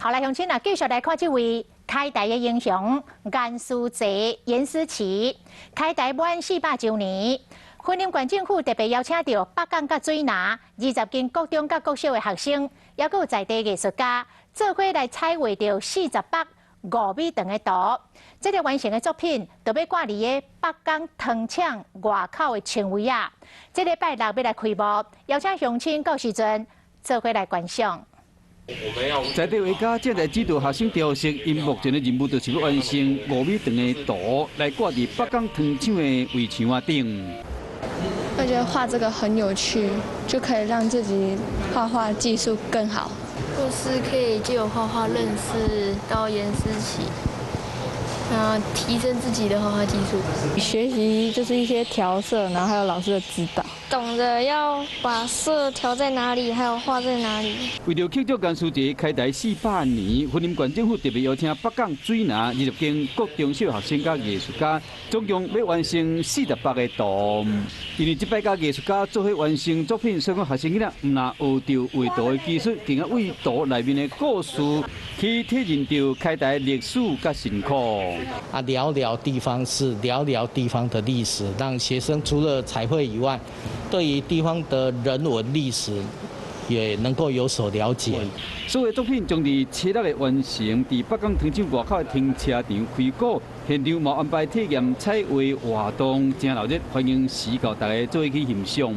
好來，鄉親啊，繼續來看這位開台的英雄顏書齊顏思齊，開台滿400週年，雲林縣政府特別邀請著北港佮水林20間國中佮國小的學生，猶閣有在地藝術家，做伙來彩畫著40幅5米長的圖。這個完成的作品，就欲掛佇个北港糖廠外口的牆圍仔。這禮拜六欲來開幕，邀請鄉親到時陣做伙來觀賞。在地畫家正在指導學生雕飾，𪜶目前的任務就是欲完成5米長的圖，來掛佇北港糖廠的圍牆仔頂。我覺得畫這個很有趣，就可以讓自己畫畫技術更好。就是可以藉由畫畫認識到顏思齊，然後提升自己的畫畫技術。學習就是一些調色，然後還有老師的指導。懂得要把色調在哪裡，還有畫在哪裡。為著慶祝顏書齊開台400年，雲林縣政府特別邀請北港水林20間國中小學生佮藝術家，總共欲完成48個圖。因為這擺佮藝術家做伙完成作品，所以講學生囡仔毋但學著畫圖的技術，更加對圖內面的故事去體認著開台歷史佮辛苦。啊，聊聊地方事，聊聊地方的歷史，讓學生除了彩繪以外，對於地方的人文歷史也能夠有所了解。所有作品將佇七月的完成，佇北港糖廠外口的停車場開鼓，現場嘛安排體驗彩畫活動，真熱鬧，歡迎市到大家做伙去欣賞。